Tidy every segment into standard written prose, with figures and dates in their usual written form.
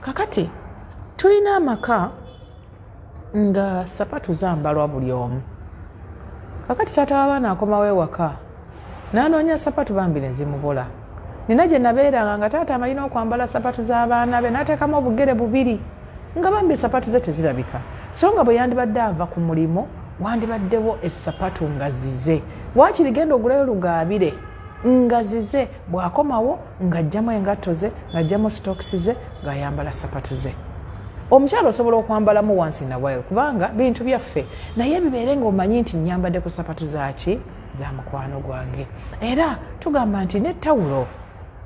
Kakati tulina amaka nga sapatu zambalwa buli omu. Kakati taata w'abaana akomawo ewaka n'anoonya sapatu, bambi ne zimubula. Nina gye nabeeranga nga taata amalina okwambala sapatu z'abaana be, n'ateekamu obugere bubiri, nga bambi esapatu ze tezirabika. So nga bwe yandibadde ava ku mulimu, wandibaddewo esapatu nga zize. Waakiri genda ogulayo lugaabire nga zize. Bw'akomawo ng'ajjamu engatto ze, ng'ajjamu sitokisi ze, ng'ayambala sapatu ze. Omukyalo osobola okwambalamu once in a while, kubanga bintu byaffe, naye bibeere ng'omanyi nti nyambadde ku sapatu zaaki? Za mukwano gwange. Era tugamba nti ne tawulo,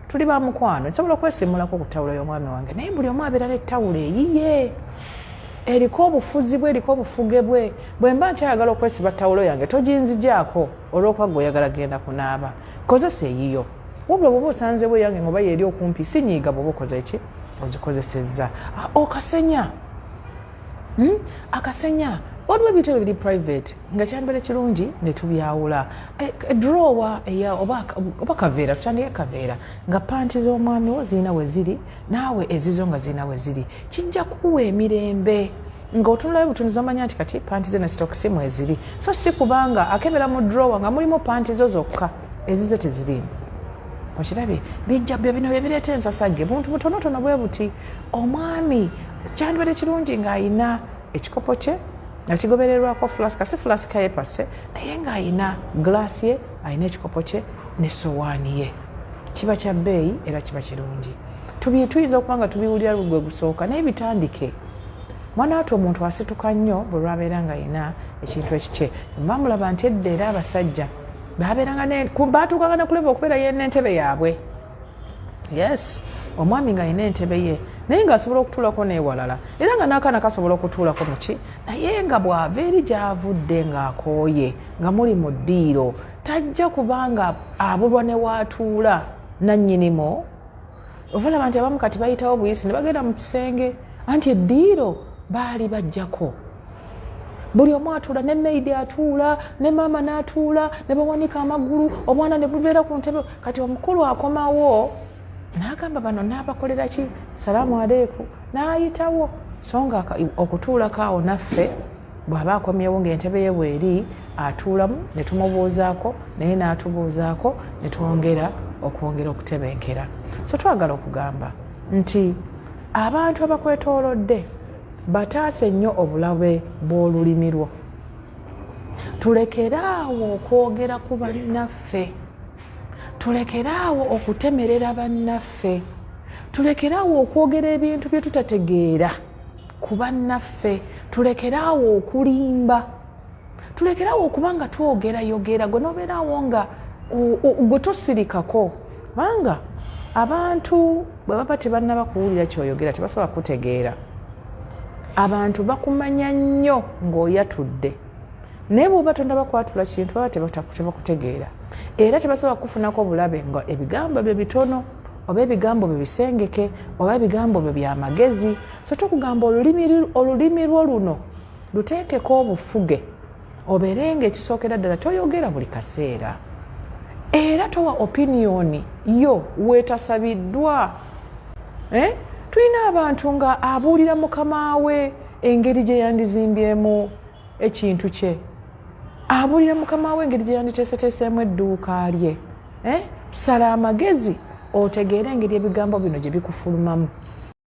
tuli ba mukwano, nsobola okwesimulako ku tawulo y'omwami wange, naye buli omu abeera ne tawulo eyiye eriko obufuzi bwe, eriko obufuge bwe. Bwe mba nkyayagala okwesiba tawulo yange, toginzigyako olw'okuba gwe oyagala genda kunaaba. Kozesa eyiyo. Wabula bwoba osanzewo eyange ngoba yeeri okumpi, sinyiiga bwoba okoze ki, ogikozesezza. Okasenya, Akasenya, waliwo ebintu ebyo biri private nga kyandibadde kirungi ne tubyawula. Drawer oba kaveera, tutandike kaveera, nga panti z'omwami wo zirina we ziri, naawe ezizo nga zirina we ziri. Kijja kuwa emirembe ng'otunulayo butunuzi, omanya nti kati panti ze ne sitokisi mweziri, so si kubanga akebera mu drawer nga mulimu panti zo zokka, ezize teziriimu. Okirabye? Bijja byo bino byebireeta ensasagge, buntu butonotono bwe buti. Omwami kyandibadde kirungi ng'ayina ekikopo kye nga kigobererwako flask, si flask ye pase, naye ng'ayina glaasi ye, ayina ekikopo kye n'essowaani ye. Kiba kya bbeeyi era kiba kirungi. Tuyinza okuba nga tubiwulira gwe gusooka, naye bitandike. Mwana watu, omuntu asituka nnyo bwe lwabeera nga ayina ekintu ekikye. Bamulaba nti edda era abasajja babeeranga, batuukanga ne ku level okubeera ye n'entebe yaabwe. Yes, omwami ng'alina entebe ye, naye ng'asobola okutuulako n'ewalala, era nga n'akaana kasobola okutuulako muki. Naye nga bw'ava eri gy'avudde ng'akooye, nga muli mu ddiiro, tajja kubanga abulwa ne waatuula nannyinimu. Obalaba nti abamu kati bayitawo buyisi ne bagenda mu kisenge, anti eddiiro baali bajjako, buli omu atuula, ne maid atuula, ne maama n'atuula, ne bawanika amagulu, omwana ne bubeera ku ntebe. Kati omukulu akomawo n'agamba, "Bano n'abakolera ki? Salaamu aleiku," n'ayitawo. So nga okutuulako awo naffe, bw'aba akomyewo ng'entebe ye bweri, atuulamu ne tumubuuzaako, naye n'atubuuzaako, ne twongera okwongera okutebenkera. So twagala okugamba nti abantu abakwetoolodde bataase nnyo obulabe bw'olulimi lwo. Tulekeraawo okwogera ku bannaffe, tulekeraawo okutemerera bannaffe, tulekeraawo okwogera ebintu bye tutategeera ku bannaffe, tulekeraawo okulimba, tulekeraawo okuba nga twogerayogera. Gwe nobeeraawo nga gwe tosirikako, kubanga abantu bwe baba tebannaba kuwulira kyoyogera, tebasobola kutegeera. Abantu bakumanya nnyo ng'oyatudde, naye bw'oba tonnaba kwatula kintu, baba tebakutegeera, era tebasobola kukufunako obulabe nga ebigambo byo bitono, oba ebigambo byo bisengeke, oba ebigambo byo byamagezi. So tukugamba, olulimi lwo luno luteekeko obufuge, obeere nga ekisookera ddala toyogera buli kaseera, era towa opinion yo weetasabiddwa. Eh? Tulina abantu nga abuulira mukama we engeri gye yandizimbyemu ekintu kye, abuulira mukama we engeri gye yanditeeseteeseemu edduuka lye. Eh? Sala amagezi otegeere engeri ebigambo bino gye bikufulumamu.